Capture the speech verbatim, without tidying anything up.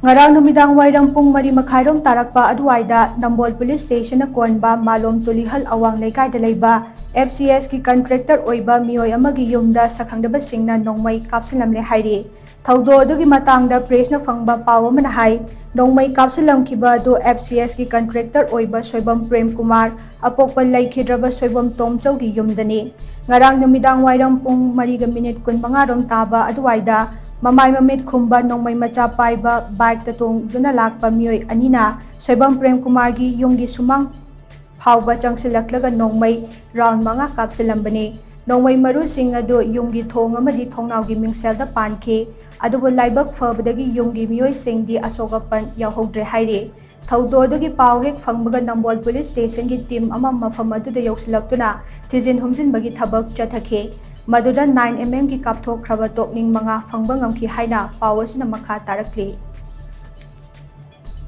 ꯉꯔꯥꯡ ꯅꯨꯃꯤꯗꯥꯡ ꯋꯥꯏꯔꯝ ꯄꯨꯡ ꯃꯔꯤ ꯃꯈꯥꯏꯔꯣꯝ ꯇꯥꯔꯛꯄ ꯑꯗꯨꯋꯥꯏꯗ ꯅꯝꯕꯣꯜ ꯄꯨꯂꯤꯁ ꯁ꯭ꯇꯦꯁꯟꯅ ꯀꯣꯟꯕ ꯃꯥꯂꯣꯝ ꯇꯨꯂꯤꯍꯜ ꯑꯋꯥꯡ ꯂꯩꯀꯥꯏꯗ ꯂꯩꯕ ꯑꯦꯐ ꯁꯤ ꯑꯦꯁꯀꯤ ꯀꯟꯇ꯭ꯔꯦꯛꯇꯔ ꯑꯣꯏꯕ ꯃꯤꯑꯣꯏ ꯑꯃꯒꯤ ꯌꯨꯝꯗ ꯁꯛꯈꯪꯗꯕꯁꯤꯡꯅ ꯅꯣꯡꯃꯩ ꯀꯥꯞꯁꯤꯜꯂꯝꯂꯦ ꯍꯥꯏꯔꯤ꯫ ꯊꯧꯗꯣꯛ ꯑꯗꯨꯒꯤ ꯃꯇꯥꯡꯗ ꯄ꯭ꯔꯦꯁꯅ ꯐꯪꯕ ꯄꯥꯎ ꯑꯃꯅ ꯍꯥꯏ, ꯅꯣꯡꯃꯩ ꯀꯥꯞꯁꯤꯜꯂꯝꯈꯤꯕ ꯑꯗꯨ ꯑꯦꯐ ꯁꯤ ꯑꯦꯁꯀꯤ ꯀꯟꯇ꯭ꯔꯦꯛꯇꯔ ꯑꯣꯏꯕ ꯁꯣꯏꯕꯝ ꯄ꯭ꯔꯦꯝ ꯀꯨꯃꯥꯔ, ꯑꯄꯣꯛꯄ ꯂꯩꯈꯤꯗ꯭ꯔꯕ ꯁꯣꯏꯕꯝ ꯇꯣꯝꯆꯧꯒꯤ ꯌꯨꯝꯗꯅꯤ꯫ ꯉꯔꯥꯡ ꯅꯨꯃꯤꯗꯥꯡ ꯋꯥꯏꯔꯝ ꯄꯨꯡ ꯃꯔꯤꯒ ꯃꯤꯅꯤꯠ ꯀꯨꯟꯃꯉꯥꯔꯣꯝ ꯇꯥꯕ ꯑꯗꯨꯋꯥꯏꯗ ꯃꯃꯥꯏ ꯃꯃꯤꯠ ꯈꯨꯝꯕ ꯅꯣꯡꯃꯩ ꯃꯆꯥ ꯄꯥꯏꯕ ꯕꯥꯏꯛꯇ ꯇꯣꯡꯗꯨꯅ ꯂꯥꯛꯄ ꯃꯤꯑꯣꯏ ꯑꯅꯤꯅ ꯁꯣꯏꯕꯝ ꯄ꯭ꯔꯦꯝ ꯀꯨꯃꯥꯔꯒꯤ ꯌꯨꯝꯒꯤ ꯁꯨꯃꯥꯡ ꯐꯥꯎꯕ ꯆꯪꯁꯤꯜꯂꯛꯂꯒ ꯅꯣꯡꯃꯩ ꯔꯥꯎꯟ ꯃꯉꯥ ꯀꯥꯞꯁꯤꯜꯂꯝꯕꯅꯤ꯫ ꯅꯣꯡꯃꯩ ꯃꯔꯨꯁꯤꯡ ꯑꯗꯨ ꯌꯨꯝꯒꯤ ꯊꯣꯡ ꯑꯃꯗꯤ ꯊꯣꯡꯅꯥꯎꯒꯤ ꯃꯤꯡꯁꯦꯜꯗ ꯄꯥꯟꯈꯤ, ꯑꯗꯨꯕꯨ ꯂꯥꯏꯕꯛ ꯐꯕꯗꯒꯤ ꯌꯨꯝꯒꯤ ꯃꯤꯑꯣꯏꯁꯤꯡꯗꯤ ꯑꯁꯣꯛ ꯑꯄꯟ ꯌꯥꯎꯍꯧꯗ꯭ꯔꯦ ꯍꯥꯏꯔꯤ꯫ ꯊꯧꯗꯣꯛ ꯑꯗꯨꯒꯤ ꯄꯥꯎ ꯍꯦꯛ ꯐꯪꯕꯒ ꯅꯝꯕꯣꯜ ꯄꯨꯂꯤꯁ ꯁ꯭ꯇꯦꯁꯟꯒꯤ ꯇꯤꯝ ꯑꯃ ꯃꯐꯝ ꯑꯗꯨꯗ ꯌꯧꯁꯤꯜꯂꯛꯇꯨꯅ ꯊꯤꯖꯤꯟ ꯍꯨꯝꯖꯤꯟꯕꯒꯤ ꯊꯕꯛ ꯆꯠꯊꯈꯤ꯫ ꯃꯗꯨꯗ ꯅꯥꯏꯟ ꯑꯦꯝ ꯑꯦꯝꯒꯤ ꯀꯥꯞꯊꯣꯛꯈ꯭ꯔꯕ ꯇꯣꯞꯅꯤꯡ ꯃꯉꯥ ꯐꯪꯕ ꯉꯝꯈꯤ ꯍꯥꯏꯅ ꯄꯥꯎ ꯑꯁꯤꯅ ꯃꯈꯥ ꯇꯥꯔꯛꯂꯤ꯫